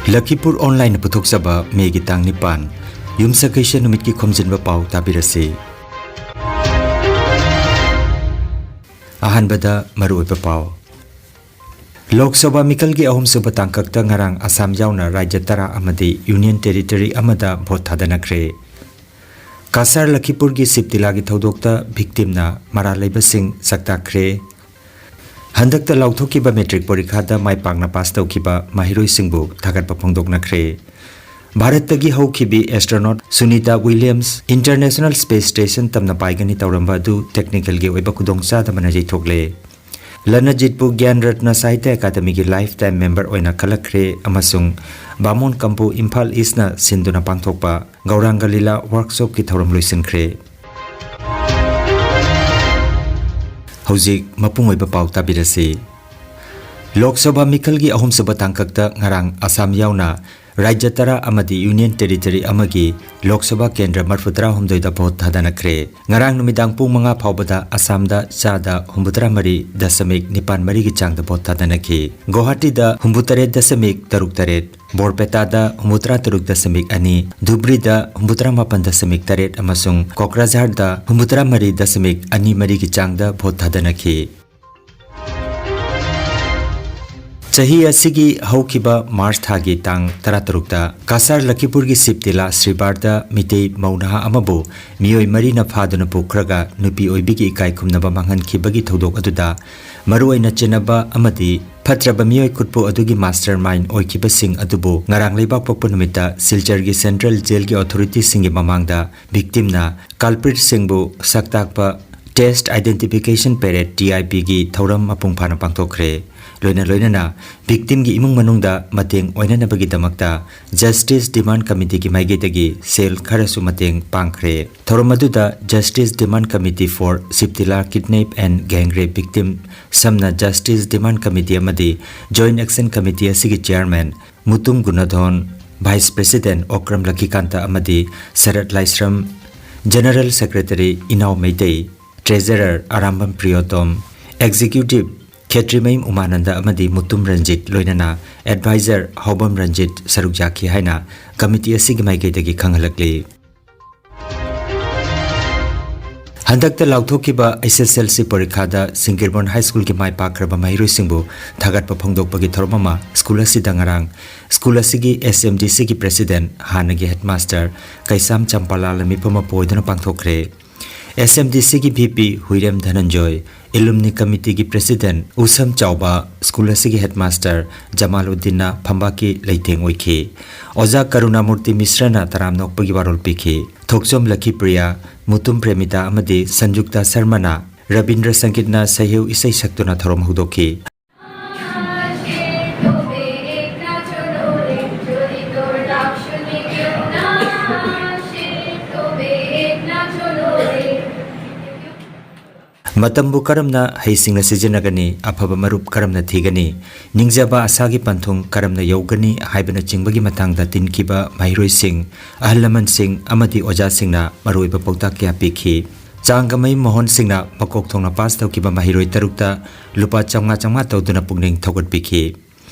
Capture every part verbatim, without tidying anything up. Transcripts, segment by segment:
ꯂꯈꯤꯄꯨꯔ ꯑꯣꯟꯂꯥꯏꯟꯅ ꯄꯨꯊꯣꯛꯆꯕ ꯃꯦꯒꯤ ꯇꯥꯡ ꯅꯤꯄꯥꯟ, ꯌꯨꯝꯁꯀꯩꯁ ꯅꯨꯃꯤꯠꯀꯤ ꯈꯣꯝꯖꯤꯟꯕ ꯄꯥꯎ ꯇꯥꯕꯤꯔꯁꯤ꯫ ꯑꯍꯥꯟꯕꯗ ꯃꯔꯨꯑꯣꯏꯕ ꯄꯥꯎ꯫ ꯂꯣꯛ ꯁꯚꯥ ꯃꯤꯈꯜꯒꯤ ꯑꯍꯨꯝꯁꯨꯕ ꯇꯥꯡꯀꯛꯇ ꯉꯔꯥꯡ ꯑꯁꯥꯝ ꯌꯥꯎꯅ ꯔꯥꯖ꯭ꯌ ꯇꯔꯥ ꯑꯃꯗꯤ ꯌꯨꯅꯤꯌꯟ ꯇꯦꯔꯤꯇꯣꯔꯤ ꯑꯃꯗ ꯚꯣꯠ ꯊꯥꯗꯅꯈ꯭ꯔꯦ꯫ ꯀꯁꯥꯔ ꯂꯈꯤꯄꯨꯔꯒꯤ ꯁꯤꯞ ꯇꯤꯂꯥꯒꯤ ꯊꯧꯗꯣꯛꯇ ꯚꯤꯛꯇꯤꯝꯅ ꯃꯔꯥꯜ ꯂꯩꯕꯁꯤꯡ ꯁꯛꯇꯥꯛꯈ꯭ꯔꯦ꯫ ꯍꯟꯗꯛꯇ ꯂꯥꯎꯊꯣꯛꯈꯤꯕ ꯃꯦꯇ꯭ꯔꯤꯛ ꯄꯣꯔꯤꯈꯥꯗ ꯃꯥꯏ ꯄꯥꯛꯅ ꯄꯥꯁ ꯇꯧꯈꯤꯕ ꯃꯍꯩꯔꯣꯏꯁꯤꯡꯕꯨ ꯊꯥꯒꯠꯄ ꯐꯣꯡꯗꯣꯛꯅꯈ꯭ꯔꯦ꯫ ꯚꯥꯔꯠꯇꯒꯤ ꯍꯧꯈꯤꯕꯤ astronaut Sunita Williams international space station ꯇꯝꯅ ꯄꯥꯏꯒꯅꯤ ꯇꯧꯔꯝꯕ ꯑꯗꯨ ꯇꯦꯛꯅꯤꯀꯦꯜꯒꯤ ꯑꯣꯏꯕ ꯈꯨꯗꯣꯡꯆꯥꯗꯕꯅ ꯌꯩꯊꯣꯛꯂꯦ꯫ ꯂꯅꯖꯤꯠꯄꯨ ꯒ꯭ꯌꯥꯟ ꯔꯠꯅ ꯁꯥꯍꯤꯇ꯭ꯌ ꯑꯦꯀꯥꯗꯃꯤꯒꯤ ꯂꯥꯏꯐ ꯇꯥꯏꯝ ꯃꯦꯝꯕꯔ ꯑꯣꯏꯅ ꯈꯜꯂꯛꯈ꯭ꯔꯦ ꯑꯃꯁꯨꯡ ꯕꯥꯃꯣꯟ ꯀꯝꯄꯨ ꯏꯝꯐꯥꯜ ꯏꯁꯅ ꯁꯤꯟꯗꯨꯅ ꯄꯥꯡꯊꯣꯛꯄ ꯒꯧꯔꯥꯡꯒ ꯂꯤꯂꯥ ꯋꯥꯔꯛꯁꯣꯞꯀꯤ ꯊꯧꯔꯝ ꯂꯣꯏꯁꯤꯟꯈ꯭ꯔꯦ꯫ ꯍꯧꯖꯤꯛ ꯃꯄꯨꯡ ꯑꯣꯏꯕ ꯄꯥꯎ ꯇꯥꯕꯤꯔꯁꯤ꯫ ꯂꯣꯛ ꯁꯚꯥ ꯃꯤꯈꯜꯒꯤ ꯑꯍꯨꯝꯁꯨꯕ ꯇꯥꯡꯀꯛꯇ ꯉꯔꯥꯡ ꯑꯁꯥꯝ ꯌꯥꯎꯅ ꯔꯥꯖ꯭ꯌ ꯇꯔꯥ ꯑꯃꯗꯤ ꯌꯨꯅꯤꯌꯟ ꯇꯦꯔꯤꯇꯣꯔꯤ ꯑꯃꯒꯤ ꯂꯣꯛ ꯁꯚꯥ ꯀꯦꯟꯗ꯭ꯔ ꯃꯔꯤꯐꯨꯇꯔꯥ ꯍꯨꯝꯗꯣꯏꯗ ꯚꯣꯠ ꯊꯥꯗꯅꯈ꯭ꯔꯦ꯫ ꯉꯔꯥꯡ ꯅꯨꯃꯤꯗꯥꯡ ꯄꯨꯡ ꯃꯉꯥ ꯐꯥꯎꯕꯗ ꯑꯁꯥꯝꯗ ꯆꯥꯗ ꯍꯨꯝꯐꯨꯇꯔꯥ ꯃꯔꯤ ꯗꯁꯃꯤꯛ ꯅꯤꯄꯥꯟ ꯃꯔꯤꯒꯤ ꯆꯥꯡꯗ ꯚꯣꯠ ꯊꯥꯗꯅꯈꯤ꯫ ꯒꯧꯍꯥꯇꯤꯗ ꯍꯨꯝꯐꯨꯇꯔꯦꯠ ꯗꯁꯃꯤꯛ ꯇꯔꯨꯛ ꯇꯔꯦꯠ, ꯕꯣꯔꯄꯦꯇꯥꯗ ꯍꯨꯝꯐꯨꯇꯔꯥ ꯇꯔꯨꯛ ꯗꯁꯃꯤꯛ ꯑꯅꯤ, ꯙꯨꯕ꯭ꯔꯤꯗ ꯍꯨꯝꯐꯨꯇꯔꯥ ꯃꯥꯄꯟ ꯗꯁꯃꯤꯛ ꯇꯔꯦꯠ ꯑꯃꯁꯨꯡ ꯀꯣꯀ꯭ꯔꯥꯖꯥꯔꯗ ꯍꯨꯝꯐꯨꯇꯔꯥ ꯃꯔꯤ ꯗꯁꯃꯤꯛ ꯑꯅꯤ ꯃꯔꯤꯒꯤ ꯆꯥꯡꯗ ꯚꯣꯠ ꯊꯥꯗꯅꯈꯤ꯫ ꯆꯍꯤ ꯑꯁꯤꯒꯤ ꯍꯧꯈꯤꯕ ꯃꯥꯔꯆ ꯊꯥꯒꯤ ꯇꯥꯡ ꯇꯔꯥꯇꯔꯨꯛꯇ ꯀꯁꯥꯔ ꯂꯈꯤꯄꯨꯔꯒꯤ ꯁꯤꯞ ꯇꯤꯂꯥ ꯁ꯭ꯔꯤꯕꯥꯔꯗ ꯃꯤꯇꯩ ꯃꯧ ꯅꯍꯥ ꯑꯃꯕꯨ ꯃꯤꯑꯣꯏ ꯃꯔꯤꯅ ꯐꯥꯗꯨꯅ ꯄꯨꯈ꯭ꯔꯒ ꯅꯨꯄꯤ ꯑꯣꯏꯕꯤꯒꯤ ꯏꯀꯥꯏ ꯈꯨꯝꯅꯕ ꯃꯥꯡꯍꯟꯈꯤꯕꯒꯤ ꯊꯧꯗꯣꯛ ꯑꯗꯨꯗ ꯃꯔꯨꯑꯣꯏꯅ ꯆꯦꯟꯅꯕ ꯑꯃꯗꯤ ꯐꯠꯇ꯭ꯔꯕ ꯃꯤꯑꯣꯏ ꯈꯨꯠꯄꯨ ꯑꯗꯨꯒꯤ ꯃꯥꯁꯇꯔ ꯃꯥꯏꯟ ꯑꯣꯏꯈꯤꯕꯁꯤꯡ ꯑꯗꯨꯕꯨ ꯉꯔꯥꯡ ꯂꯩꯕꯥꯛ ꯄꯣꯛꯄ ꯅꯨꯃꯤꯠꯇ ꯁꯤꯜꯆꯔꯒꯤ ꯁꯦꯟꯇ꯭ꯔꯦꯜ ꯖꯦꯜꯒꯤ ꯑꯣꯊꯣꯔꯤꯇꯤꯁꯤꯡꯒꯤ ꯃꯃꯥꯡꯗ ꯚꯤꯛꯇꯤꯝꯅ ꯀꯜꯄ꯭ꯔꯤꯠꯁꯤꯡꯕꯨ ꯁꯛꯇꯥꯛꯄ ꯇꯦꯁ ꯑꯥꯏꯗꯦꯟꯇꯤꯐꯤꯀꯦꯁꯟ ꯄꯦꯔꯦꯠ, ꯇꯤ ꯑꯥꯏ ꯄꯤꯒꯤ ꯊꯧꯔꯝ ꯃꯄꯨꯡ ꯐꯥꯅ ꯄꯥꯡꯊꯣꯛꯈ꯭ꯔꯦ꯫ ꯂꯣꯏꯅ ꯂꯣꯏꯅꯅ ꯚꯤꯛꯇꯤꯝꯒꯤ ꯏꯃꯨꯡ ꯃꯅꯨꯡꯗ ꯃꯇꯦꯡ ꯑꯣꯏꯅꯅꯕꯒꯤꯗꯃꯛꯇ ꯖꯁꯇꯤꯁ ꯗꯤꯃꯥꯟ ꯀꯃꯤꯇꯤꯒꯤ ꯃꯥꯏꯀꯩꯗꯒꯤ ꯁꯦꯜ ꯈꯔꯁꯨ ꯃꯇꯦꯡ ꯄꯥꯡꯈ꯭ꯔꯦ꯫ ꯊꯧꯔꯝ ꯑꯗꯨꯗ Justice Demand Committee for Siptila Kidnap and Gang Rape Victim, ꯁꯝꯅ ꯖꯁꯇꯤꯁ ꯗꯤꯃꯥꯟ ꯀꯃꯤꯇꯤ ꯑꯃꯗꯤ ꯖꯣꯏꯟꯠ ꯑꯦꯛꯁꯟ ꯀꯃꯤꯇꯤ ꯑꯁꯤꯒꯤ chairman Mutum ꯒꯨꯅꯥꯙꯣꯟ, vice president Okram ꯂꯛꯈꯤꯀꯥꯟꯇ ꯑꯃꯗꯤ ꯁꯔꯠ ꯂꯥꯏꯁ꯭ꯔꯝ, ꯖꯦꯅꯔꯦꯜ ꯁꯦꯀ꯭ꯔꯦꯇꯔꯤ ꯏꯅꯥꯎ ꯃꯩꯇꯩ, ꯇ꯭ꯔꯦꯖꯔꯔ ꯑꯔꯥꯝꯕꯝ ꯄ꯭ꯔꯤꯌꯣꯇꯣꯝ, ꯑꯦꯛꯖꯤꯀ꯭ꯌꯨꯇꯤꯚ ꯈꯦꯇ꯭ꯔꯤꯃꯌꯨꯝ ꯎꯃꯥꯅꯟꯗ ꯑꯃꯗꯤ ꯃꯨꯇꯨꯝ ꯔꯟꯖꯤꯠ ꯂꯣꯏꯅꯅ ꯑꯦꯗꯚꯥꯏꯖꯔ ꯍꯥꯎꯕꯝ ꯔꯟꯖꯤꯠ ꯁꯔꯨꯛ ꯌꯥꯈꯤ ꯍꯥꯏꯅ ꯀꯃꯤꯇꯤ ꯑꯁꯤꯒꯤ ꯃꯥꯏꯀꯩꯗꯒꯤ ꯈꯪꯍꯜꯂꯛꯂꯤ꯫ ꯍꯟꯗꯛꯇ ꯂꯥꯎꯊꯣꯛꯈꯤꯕ H S L C ꯄꯔꯤꯈꯥꯗ ꯁꯤꯡꯒꯤꯔꯕꯣꯟ ꯍꯥꯏ ꯁ꯭ꯀꯨꯜꯒꯤ ꯃꯥꯏ ꯄꯥꯛꯈ꯭ꯔꯕ ꯃꯍꯩꯔꯣꯏꯁꯤꯡꯕꯨ ꯊꯥꯒꯠꯄ ꯐꯣꯡꯗꯣꯛꯄꯒꯤ ꯊꯧꯔꯝ ꯑꯃ ꯁ꯭ꯀꯨꯜ ꯑꯁꯤꯗ ꯉꯔꯥꯡ ꯁ꯭ꯀꯨꯜ ꯑꯁꯤꯒꯤ S M D Cꯒꯤ president, ꯍꯥꯟꯅꯒꯤ headmaster ꯀꯩꯁꯥꯝ ꯆꯝꯄꯥꯂꯥꯜꯅ ꯃꯤꯐꯝ ꯑꯃ ꯄꯣꯏꯗꯨꯅ ꯄꯥꯡꯊꯣꯛꯈ꯭ꯔꯦ꯫ S M D Cꯒꯤ V P ꯍꯨꯏꯔꯦꯝ ꯙꯅꯟꯖꯣꯏ, alumni committeeꯒꯤ president ꯎꯁꯝ ꯆꯥꯎꯕ, ꯁ꯭ꯀꯨꯜ ꯑꯁꯤꯒꯤ headmaster ꯖꯃꯥꯂꯨꯗꯤꯟꯅ ꯐꯝꯕꯥꯛꯀꯤ ꯂꯩꯇꯦꯡ ꯑꯣꯏꯈꯤ꯫ ꯑꯣꯖꯥ ꯀꯔꯨꯅꯥꯃꯨꯔꯇꯤ ꯃꯤꯁ꯭ꯔꯅ ꯇꯔꯥꯝꯅ ꯑꯣꯛꯄꯒꯤ ꯋꯥꯔꯣꯜ ꯄꯤꯈꯤ꯫ ꯊꯣꯛꯆꯣꯝ ꯂꯈꯤꯄ꯭ꯔꯤꯌꯥ, ꯃꯨꯇꯨꯝ ꯄ꯭ꯔꯦꯃꯤꯇꯥ ꯑꯃꯗꯤ ꯁꯟꯖꯨꯛꯇꯥ ꯁꯔꯃꯅ ꯔꯕꯤꯟꯗ꯭ꯔ ꯁꯪꯒꯤꯠꯅ ꯁꯩꯍꯦꯛ ꯏꯁꯩ ꯁꯛꯇꯨꯅ ꯊꯧꯔꯝ ꯍꯧꯗꯣꯛꯈꯤ꯫ ꯃꯇꯝꯕꯨ ꯀꯔꯝꯅ ꯍꯩꯁꯤꯡꯅ ꯁꯤꯖꯤꯟꯅꯒꯅꯤ, ꯑꯐꯕ ꯃꯔꯨꯞ ꯀꯔꯝꯅ ꯊꯤꯒꯅꯤ, ꯅꯤꯡꯖꯕ ꯑꯁꯥꯒꯤ ꯄꯟꯊꯨꯡ ꯀꯔꯝꯅ ꯌꯧꯒꯅꯤ ꯍꯥꯏꯕꯅꯆꯤꯡꯕꯒꯤ ꯃꯇꯥꯡꯗ ꯇꯤꯟꯈꯤꯕ ꯃꯍꯩꯔꯣꯏꯁꯤꯡ, ꯑꯍꯜ ꯂꯃꯟꯁꯤꯡ ꯑꯃꯗꯤ ꯑꯣꯖꯥꯁꯤꯡꯅ ꯃꯔꯨꯑꯣꯏꯕ ꯄꯥꯎꯇꯥꯛ ꯀꯌꯥ ꯄꯤꯈꯤ꯫ ꯆꯥꯡꯒꯃꯩ ꯃꯣꯍꯟ ꯁꯤꯡꯅ ꯃꯀꯣꯛ ꯊꯣꯡꯅ ꯄꯥꯁ ꯇꯧꯈꯤꯕ ꯃꯍꯩꯔꯣꯏ ꯇꯔꯨꯛꯇ ꯂꯨꯄꯥ ꯆꯥꯝꯃꯉꯥ ꯆꯥꯝꯃꯉꯥ ꯇꯧꯗꯨꯅ ꯄꯨꯛꯅꯤꯡ ꯊꯧꯒꯠꯄꯤꯈꯤ꯫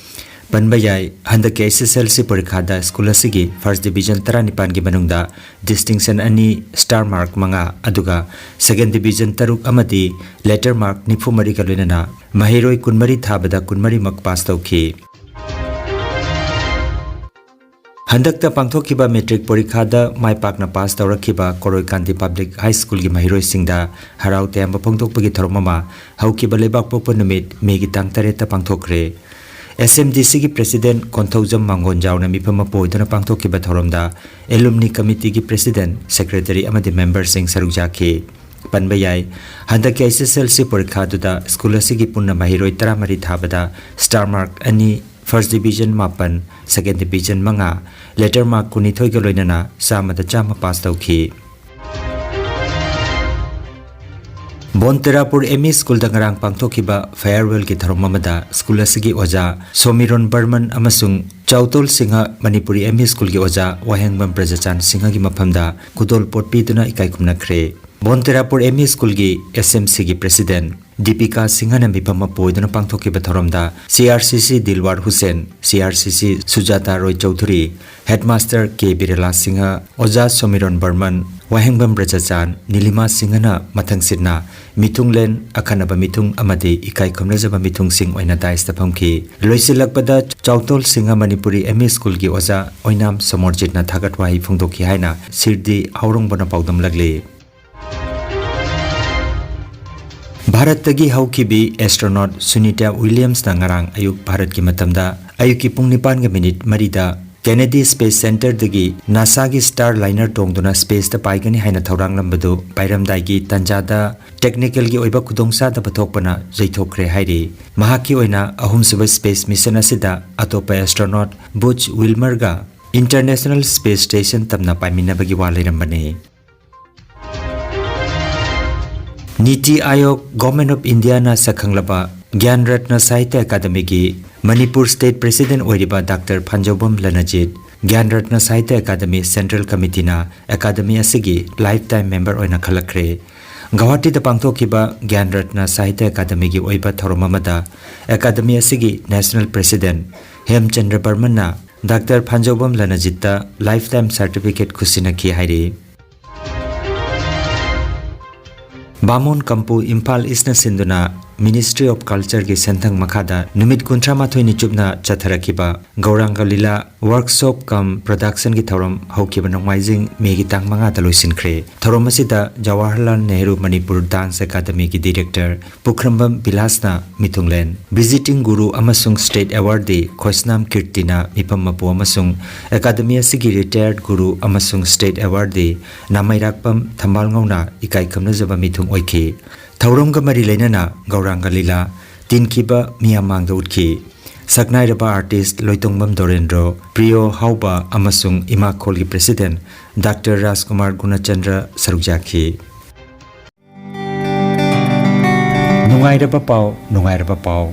ꯄꯟꯕ ꯌꯥꯏ, ꯍꯟꯗꯛꯀꯤ H S L C ꯄꯔꯤꯈꯥꯗ ꯁ꯭ꯀꯨꯜ ꯑꯁꯤꯒꯤ first division ꯇꯔꯥꯅꯤꯄꯥꯟꯒꯤ ꯃꯅꯨꯡꯗ distinction ꯑꯅꯤ, star mark ꯃꯉꯥ, ꯑꯗꯨꯒ second division ꯇꯔꯨꯛ ꯑꯃꯗꯤ letter mark ꯅꯤꯐꯨ ꯃꯔꯤꯒ ꯂꯣꯏꯅꯅ ꯃꯍꯩꯔꯣꯏ ꯀꯨꯟꯃꯔꯤ ꯊꯥꯕꯗ ꯀꯨꯟꯃꯔꯤꯃꯛ ꯄꯥꯁ ꯇꯧꯈꯤ꯫ ꯍꯟꯗꯛꯇ ꯄꯥꯡꯊꯣꯛꯈꯤꯕ ꯃꯦꯇ꯭ꯔꯤꯛ ꯄꯔꯤꯈꯥꯗ ꯃꯥꯏ ꯄꯥꯛꯅ ꯄꯥꯁ ꯇꯧꯔꯛꯈꯤꯕ ꯀꯣꯔꯣꯏꯀꯥꯟꯗꯤ ꯄꯕ꯭ꯂꯤꯛ ꯍꯥꯏ ꯁ꯭ꯀꯨꯜꯒꯤ ꯃꯍꯩꯔꯣꯏꯁꯤꯡꯗ ꯍꯔꯥꯎ ꯇꯌꯥꯝꯕ ꯐꯣꯡꯗꯣꯛꯄꯒꯤ ꯊꯧꯔꯝ ꯑꯃ ꯍꯧꯈꯤꯕ ꯂꯩꯕꯥꯛꯄꯣꯛꯄ ꯅꯨꯃꯤꯠ ꯃꯦꯒꯤ ꯇꯥꯡ ꯇꯔꯦꯠꯇ ꯄꯥꯡꯊꯣꯛꯈ꯭ꯔꯦ꯫ S M D Cꯒꯤ president Konthoujam ꯃꯥꯡꯒꯣꯟꯖꯥꯎꯅ ꯃꯤꯐꯝ ꯑꯃ ꯄꯣꯏꯗꯨꯅ ꯄꯥꯡꯊꯣꯛꯈꯤꯕ ꯊꯧꯔꯝꯗ alumni committeeꯒꯤ president, secretary ꯑꯃꯗꯤ memberꯁꯤꯡ ꯁꯔꯨꯛ ꯌꯥꯈꯤ꯫ ꯄꯟꯕ ꯌꯥꯏ, ꯍꯟꯗꯛꯀꯤ H S L C ꯄꯔꯤꯈꯥꯗꯨꯗ ꯁ꯭ꯀꯨꯜ ꯑꯁꯤꯒꯤ ꯄꯨꯟꯅ ꯃꯍꯩꯔꯣꯏ ꯇꯔꯥꯃꯔꯤ ꯊꯥꯕꯗ star mark ꯑꯅꯤ, first division ꯃꯥꯄꯟ, second division ꯃꯉꯥ, letter mark ꯀꯨꯟꯅꯤꯊꯣꯏꯒ ꯂꯣꯏꯅꯅ ꯆꯥꯝꯃꯗ ꯆꯥꯝꯃ ꯄꯥꯁ ꯇꯧꯈꯤ꯫ ꯕꯣꯟꯇꯦꯔꯥꯄꯨꯔ M E ꯁ꯭ꯀꯨꯜꯗ ꯉꯔꯥꯡ ꯄꯥꯡꯊꯣꯛꯈꯤꯕ farewellꯒꯤ ꯊꯧꯔꯝ ꯑꯃꯗ ꯁ꯭ꯀꯨꯜ ꯑꯁꯤꯒꯤ ꯑꯣꯖꯥ ꯁꯣꯃꯤꯔꯣꯟ ꯕꯔꯃꯟ ꯑꯃꯁꯨꯡ ꯆꯥꯎꯇꯣꯜ ꯁꯤꯡꯍ ꯃꯅꯤꯄꯨꯔꯤ M E ꯁ꯭ꯀꯨꯜꯒꯤ ꯑꯣꯖꯥ ꯋꯥꯍꯦꯡꯕꯝ ꯕ꯭ꯔꯖꯆꯥꯟ ꯁꯤꯡꯍꯒꯤ ꯃꯐꯝꯗ ꯈꯨꯗꯣꯜ ꯄꯣꯠ ꯄꯤꯗꯨꯅ ꯏꯀꯥꯏ ꯈꯨꯝꯅꯈ꯭ꯔꯦ꯫ ꯕꯣꯟꯇꯦꯔꯥꯄꯨꯔ ꯑꯦꯝ ꯏ ꯁ꯭ꯀꯨꯜꯒꯤ ꯑꯦꯁ ꯑꯦꯝ ꯁꯤꯒꯤ ꯄ꯭ꯔꯦꯁꯤꯗꯦꯟꯠ ꯗꯤꯄꯤꯀꯥ ꯁꯤꯡꯍꯅ ꯃꯤꯐꯝ ꯑꯃ ꯄꯨ ꯑꯣꯏꯗꯨꯅ ꯄꯥꯡꯊꯣꯛꯈꯤꯕ ꯊꯧꯔꯝꯗ ꯁꯤ ꯑꯥꯔ ꯁꯤ ꯁꯤ ꯗꯤꯜꯋꯥꯔ ꯍꯨꯁꯦꯟ, ꯁꯤ ꯑꯥꯔ ꯁꯤ ꯁꯤ ꯁꯨꯖꯥꯇꯥ ꯔꯣꯏ ꯆꯧꯙꯨꯔꯤ, ꯍꯦꯗꯃꯥꯁꯇꯔ ꯀꯦ ꯕꯤꯔꯦꯂꯥ ꯁꯤꯡꯍ, ꯑꯣꯖꯥ ꯁꯣꯃꯤꯔꯣꯟ ꯕꯔꯃꯟ, ꯋꯥꯍꯦꯡꯕꯝ ꯕ꯭ꯔꯖꯆꯥꯟ, ꯅꯤꯂꯤꯃꯥ ꯁꯤꯡꯍꯅ ꯃꯊꯪꯁꯤꯠꯅ ꯃꯤꯊꯨꯡꯂꯦꯟ, ꯑꯈꯟꯅꯕ ꯃꯤꯊꯨꯡ ꯑꯃꯗꯤ ꯏꯀꯥꯏ ꯈꯨꯝꯅꯖꯕ ꯃꯤꯊꯨꯡꯁꯤꯡ ꯑꯣꯏꯅ ꯗꯥꯏꯁꯇ ꯐꯝꯈꯤ꯫ ꯂꯣꯏꯁꯤꯜꯂꯛꯄꯗ ꯆꯥꯎꯇꯣꯜ ꯁꯤꯡꯍ ꯃꯅꯤꯄꯨꯔꯤ ꯑꯦꯝ ꯏ ꯁ꯭ꯀꯨꯜꯒꯤ ꯑꯣꯖꯥ ꯑꯣꯏꯅꯥꯝ ꯁꯣꯃꯣꯔꯖꯤꯠꯅ ꯊꯥꯒꯠ ꯋꯥꯍꯩ ꯐꯣꯡꯗꯣꯛꯈꯤ ꯍꯥꯏꯅ ꯁꯤꯔꯗꯤ ꯍꯥꯎꯔꯣꯡꯕꯅ ꯄꯥꯎꯗꯝꯂꯛꯂꯤ꯫ ꯚꯥꯔꯠꯇꯒꯤ ꯍꯧꯈꯤꯕꯤ ꯑꯦꯁꯇ꯭ꯔꯣꯅꯣꯠ ꯁꯨꯅꯤꯇꯥ ꯋꯤꯂꯤꯌꯝꯁꯅ ꯉꯔꯥꯡ ꯑꯌꯨꯛ ꯚꯥꯔꯠꯀꯤ ꯃꯇꯝꯗ ꯑꯌꯨꯛꯀꯤ ꯄꯨꯡ ꯅꯤꯄꯥꯟꯒ ꯃꯤꯅꯤꯠ ꯃꯔꯤꯗ ꯀꯦꯅꯦꯗꯤ ꯁ꯭ꯄꯦꯁ ꯁꯦꯟꯇꯔꯗꯒꯤ ꯅꯥꯁꯥꯒꯤ ꯁ꯭ꯇꯥꯔ ꯂꯥꯏꯅꯔ ꯇꯣꯡꯗꯨꯅ ꯁ꯭ꯄꯦꯁꯇ ꯄꯥꯏꯒꯅꯤ ꯍꯥꯏꯅ ꯊꯧꯔꯥꯡꯂꯝꯕꯗꯨ ꯄꯥꯏꯔꯝꯗꯥꯏꯒꯤ ꯇꯥꯟꯖꯥꯗ ꯇꯦꯛꯅꯤꯀꯦꯜꯒꯤ ꯑꯣꯏꯕ ꯈꯨꯗꯣꯡꯆꯥꯗꯕ ꯊꯣꯛꯄꯅ ꯌꯩꯊꯣꯛꯈ꯭ꯔꯦ ꯍꯥꯏꯔꯤ꯫ ꯃꯍꯥꯛꯀꯤ ꯑꯣꯏꯅ ꯑꯍꯨꯝꯁꯨꯕ ꯁ꯭ꯄꯦꯁ ꯃꯤꯁꯟ ꯑꯁꯤꯗ ꯑꯇꯣꯞꯄ ꯑꯦꯁꯇ꯭ꯔꯣꯅꯣꯠ ꯕꯨꯆ ꯋꯤꯜꯃꯔꯒ ꯏꯟꯇꯔꯅꯦꯁꯅꯦꯜ ꯁ꯭ꯄꯦꯁ ꯁ꯭ꯇꯦꯁꯟ ꯇꯝꯅ ꯄꯥꯏꯃꯤꯟꯅꯕꯒꯤ ꯋꯥ ꯂꯩꯔꯝꯕꯅꯤ꯫ ꯅꯤꯇꯤ ꯑꯥꯌꯣꯒ, ꯒꯣꯚꯔꯟꯃꯦꯟꯠ ꯑꯣꯐ ꯏꯟꯗꯤꯌꯥꯅ ꯁꯛꯈꯪꯂꯕ ꯒ꯭ꯌꯥꯟ ꯔꯠꯅ ꯁꯥꯍꯤꯇ꯭ꯌ ꯑꯦꯀꯥꯗꯃꯤꯒꯤ ꯃꯅꯤꯄꯨꯔ ꯁ꯭ꯇꯦꯠ ꯄ꯭ꯔꯦꯁꯤꯗꯦꯟꯠ ꯑꯣꯏꯔꯤꯕ ꯗꯥꯛꯇꯔ ꯐꯥꯟꯖꯧꯕꯝ ꯂꯅꯖꯤꯠ ꯒ꯭ꯌꯥꯟ ꯔꯠꯅ ꯁꯥꯍꯤꯇ꯭ꯌ ꯑꯦꯀꯥꯗꯃꯤ ꯁꯦꯟꯇ꯭ꯔꯦꯜ ꯀꯃꯤꯇꯤꯅ ꯑꯦꯀꯥꯗꯃꯤ ꯑꯁꯤꯒꯤ ꯂꯥꯏꯐ ꯇꯥꯏꯝ ꯃꯦꯝꯕꯔ ꯑꯣꯏꯅ ꯈꯜꯂꯛꯈ꯭ꯔꯦ꯫ ꯒꯧꯍꯥꯇꯤꯗ ꯄꯥꯡꯊꯣꯛꯈꯤꯕ ꯒ꯭ꯌꯥꯟ ꯔꯠꯅ ꯁꯥꯍꯤꯇ꯭ꯌ ꯑꯦꯀꯥꯗꯃꯤꯒꯤ ꯑꯣꯏꯕ ꯊꯧꯔꯝ ꯑꯃꯗ ꯑꯦꯀꯥꯗꯃꯤ ꯑꯁꯤꯒꯤ national president Hemchandra Barman doctor Phanjoubam ꯂꯅꯖꯤꯠꯇ ꯂꯥꯏꯐ ꯇꯥꯏꯝ ꯁꯥꯔꯇꯤꯐꯤꯀꯦꯠ ꯈꯨꯠꯁꯤꯟꯅꯈꯤ ꯍꯥꯏꯔꯤ꯫ ꯕꯥꯃꯣꯟ ꯀꯝꯄꯨ ꯏꯝꯐꯥꯜ ꯏꯁꯅ ꯁꯤꯟꯗꯨꯅ ꯃꯤꯅꯤꯁꯇ꯭ꯔꯤ ꯑꯣꯐ ꯀꯜꯆꯔꯒꯤ ꯁꯦꯟꯊꯪ ꯃꯈꯥꯗ ꯅꯨꯃꯤꯠ ꯀꯨꯟꯊ꯭ꯔꯥ ꯃꯥꯊꯣꯏꯅꯤ ꯆꯨꯞꯅ ꯆꯠꯊꯔꯛꯈꯤꯕ ꯒꯧꯔꯥꯡꯒ ꯂꯤꯂꯥ ꯋꯥꯔꯛꯁꯣꯞ ꯀꯝ ꯄ꯭ꯔꯗꯛꯁꯟꯒꯤ ꯊꯧꯔꯝ ꯍꯧꯈꯤꯕ ꯅꯣꯡꯃꯥꯏꯖꯤꯡ ꯃꯦꯒꯤ ꯇꯥꯡ ꯃꯉꯥꯗ ꯂꯣꯏꯁꯤꯟꯈ꯭ꯔꯦ꯫ ꯊꯧꯔꯝ ꯑꯁꯤꯗ ꯖꯋꯥꯍꯔꯂꯥꯜ ꯅꯦꯍꯔꯨ ꯃꯅꯤꯄꯨꯔ ꯗꯥꯟꯁ ꯑꯦꯀꯥꯗꯃꯤꯒꯤ ꯗꯤꯔꯦꯛꯇꯔ ꯄꯨꯈ꯭ꯔꯝꯕꯝ ꯕꯤꯂꯥꯁꯅ ꯃꯤꯊꯨꯡꯂꯦꯟ, ꯚꯤꯖꯤꯇꯤꯡ ꯒꯨꯔꯨ ꯑꯃꯁꯨꯡ ꯁ꯭ꯇꯦꯠ ꯑꯦꯋꯥꯔꯗꯤ ꯈꯣꯏꯁꯅꯥꯝ ꯀꯤꯔꯇꯤꯅ ꯃꯤꯐꯝ ꯃꯄꯨ ꯑꯃꯁꯨꯡ ꯑꯦꯀꯥꯗꯃꯤ ꯑꯁꯤꯒꯤ ꯔꯤꯇꯥꯌꯔꯗ ꯒꯨꯔꯨ ꯑꯃꯁꯨꯡ ꯁ꯭ꯇꯦꯠ ꯑꯦꯋꯥꯔꯗꯤ ꯅꯥꯃꯩꯔꯥꯛꯄꯝ ꯊꯝꯕꯥꯜꯉꯧꯅ ꯏꯀꯥꯏ ꯈꯨꯝꯅꯖꯕ ꯃꯤꯊꯨꯡ ꯑꯣꯏꯈꯤ꯫ ꯊꯧꯔꯝꯒ ꯃꯔꯤ ꯂꯩꯅꯅ ꯒꯧꯔꯥꯡꯒ ꯂꯤꯂꯥ ꯇꯤꯟꯈꯤꯕ ꯃꯤꯌꯥꯝ ꯃꯥꯡꯗ ꯎꯠꯈꯤ꯫ ꯁꯛꯅꯥꯏꯔꯕ ꯑꯥꯔꯇꯤꯁꯠ ꯂꯣꯏꯇꯣꯡꯕꯝ ꯗꯣꯔꯦꯟꯗ꯭ꯔꯣ, ꯄ꯭ꯔꯤꯌꯣ ꯍꯥꯎꯕ ꯑꯃꯁꯨꯡ ꯏꯃꯥꯈꯣꯜꯒꯤ ꯄ꯭ꯔꯦꯁꯤꯗꯦꯟꯠ ꯗꯥꯛꯇꯔ ꯔꯥꯖꯀꯨꯃꯥꯔ ꯒꯨꯅꯆꯟꯗ꯭ꯔ ꯁꯔꯨꯛ ꯌꯥꯈꯤ꯫ ꯅꯨꯡꯉꯥꯏꯔꯕ ꯄꯥꯎ, ꯅꯨꯡꯉꯥꯏꯔꯕ ꯄꯥꯎ꯫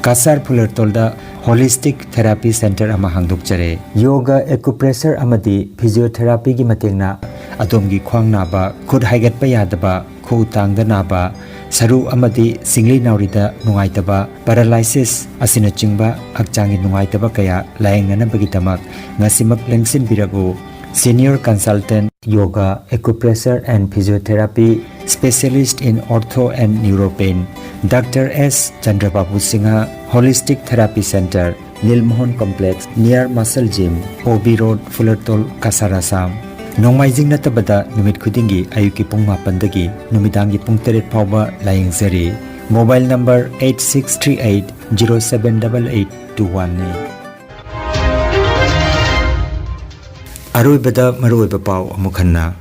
ꯀꯁꯥꯔ ꯐꯨꯂꯔꯇꯣꯜꯗ Holistic Therapy Center ꯑꯃ ꯍꯥꯡꯗꯣꯛꯆꯔꯦ꯫ ꯌꯣꯒ, ꯑꯦꯀꯨꯄ꯭ꯔꯦꯁꯔ ꯑꯃꯗꯤ ꯐꯤꯖꯤꯑꯣꯊꯦꯔꯥꯄꯤꯒꯤ ꯃꯇꯦꯡꯅ ꯑꯗꯣꯝꯒꯤ ꯈ꯭ꯋꯥꯡ ꯅꯥꯕ, ꯈꯨꯠ ꯍꯥꯏꯒꯠꯄ ꯌꯥꯗꯕ, ꯈꯨꯎ ꯇꯥꯡꯗ ꯅꯥꯕ, ꯁꯔꯨ ꯑꯃꯗꯤ ꯁꯤꯡꯂꯤ ꯅꯥꯎꯔꯤꯗ ꯅꯨꯡꯉꯥꯏꯇꯕ, ꯄꯦꯔꯥꯂꯥꯏꯁꯤꯁ ꯑꯁꯤꯅꯆꯤꯡꯕ ꯍꯛꯆꯥꯡꯒꯤ ꯅꯨꯡꯉꯥꯏꯇꯕ ꯀꯌꯥ ꯂꯥꯌꯦꯡꯅꯅꯕꯒꯤꯗꯃꯛ ꯉꯁꯤꯃꯛ ꯂꯦꯡꯁꯤꯟꯕꯤꯔꯛꯎ꯫ Senior Consultant, Yoga, Acupressure and Physiotherapy, Specialist in Ortho and Neuropain, Doctor S Chandrababu Singha, Holistic Therapy Center, Nilmohan Complex, near Muscle Gym, O B Road, Fulartol, Cachar, Assam꯫ ꯅꯣꯡꯃꯥꯏꯖꯤꯡ ꯅꯠꯇꯕꯗ ꯅꯨꯃꯤꯠ ꯈꯨꯗꯤꯡꯒꯤ ꯑꯌꯨꯛꯀꯤ ꯄꯨꯡ ꯃꯥꯄꯟꯗꯒꯤ ꯅꯨꯃꯤꯗꯥꯡꯒꯤ ꯄꯨꯡ ꯇꯔꯦꯠ ꯐꯥꯎꯕ ꯂꯥꯌꯦꯡꯖꯔꯤ꯫ Mobile number eight six three eight zero seven double eight two one ꯅꯤ꯫ ꯑꯔꯣꯏꯕꯗ ꯃꯔꯨꯑꯣꯏꯕ ꯄꯥꯎ ꯑꯃꯨꯛ ꯍꯟꯅ꯫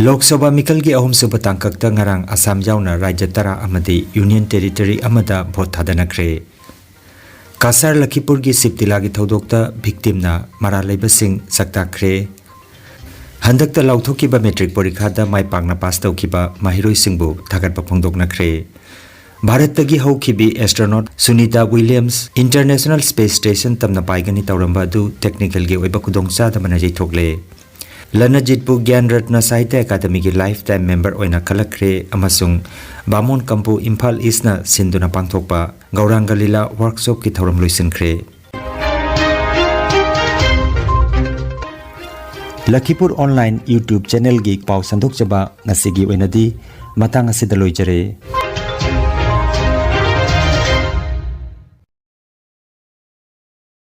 ꯂꯣꯛ ꯁꯚꯥ ꯃꯤꯈꯜꯒꯤ ꯑꯍꯨꯝꯁꯨꯕ ꯇꯥꯡꯀꯛꯇ ꯉꯔꯥꯡ ꯑꯁꯥꯝ ꯌꯥꯎꯅ ꯔꯥꯖ꯭ꯌ ꯇꯔꯥ ꯑꯃꯗꯤ Union Territory ꯑꯃꯗ ꯚꯣꯠ ꯊꯥꯗꯅꯈ꯭ꯔꯦ꯫ ꯀꯁꯥꯔ ꯂꯈꯤꯄꯨꯔꯒꯤ ꯁꯤꯕ ꯇꯤꯂꯥꯒꯤ ꯊꯧꯗꯣꯛꯇ ꯚꯤꯛꯇꯤꯝꯅ ꯃꯔꯥꯜ ꯂꯩꯕꯁꯤꯡ ꯁꯛꯇꯥꯛꯈ꯭ꯔꯦ꯫ ꯍꯟꯗꯛꯇ ꯂꯥꯎꯊꯣꯛꯈꯤꯕ ꯃꯦꯇ꯭ꯔꯤꯛ ꯄꯣꯔꯤꯈꯥꯗ ꯃꯥꯏ ꯄꯥꯛꯅ ꯄꯥꯁ ꯇꯧꯈꯤꯕ ꯃꯍꯩꯔꯣꯏꯁꯤꯡꯕꯨ ꯊꯥꯒꯠꯄ ꯐꯣꯡꯗꯣꯛꯅꯈ꯭ꯔꯦ꯫ ꯚꯥꯔꯠꯇꯒꯤ ꯍꯧꯈꯤꯕꯤ astronaut Sunita Williams international space station ꯇꯝꯅ ꯄꯥꯏꯒꯅꯤ ꯇꯧꯔꯝꯕ ꯑꯗꯨ ꯇꯦꯛꯅꯤꯀꯦꯜꯒꯤ ꯑꯣꯏꯕ ꯈꯨꯗꯣꯡꯆꯥꯗꯕꯅ ꯌꯩꯊꯣꯛꯂꯦ꯫ ꯂꯅꯖꯤꯠꯄꯨ ꯒ꯭ꯌꯥꯟ ꯔꯠꯅ ꯁꯥꯍꯤꯇ꯭ꯌ ꯑꯦꯀꯥꯗꯃꯤꯒꯤ ꯂꯥꯏꯐ ꯇꯥꯏꯝ ꯃꯦꯝꯕꯔ ꯑꯣꯏꯅ ꯈꯜꯂꯛꯈ꯭ꯔꯦ ꯑꯃꯁꯨꯡ ꯕꯥꯃꯣꯟ ꯀꯝꯄꯨ ꯏꯝꯐꯥꯜ ꯏꯁꯅ ꯁꯤꯟꯗꯨꯅ ꯄꯥꯡꯊꯣꯛꯄ ꯒꯧꯔꯥꯡꯒ ꯂꯤꯂꯥ ꯋꯥꯔꯛꯁꯣꯞꯀꯤ ꯊꯧꯔꯝ ꯂꯣꯏꯁꯤꯟꯈ꯭ꯔꯦ꯫ ꯂꯈꯤꯄꯨꯔ ꯑꯣꯟꯂꯥꯏꯟ YouTube ꯆꯦꯅꯦꯜꯒꯤ ꯄꯥꯎ ꯁꯟꯗꯣꯛꯆꯕ ꯉꯁꯤꯒꯤ ꯑꯣꯏꯅꯗꯤ ꯃꯇꯥꯡ ꯑꯁꯤꯗ ꯂꯣꯏꯖꯔꯦ꯫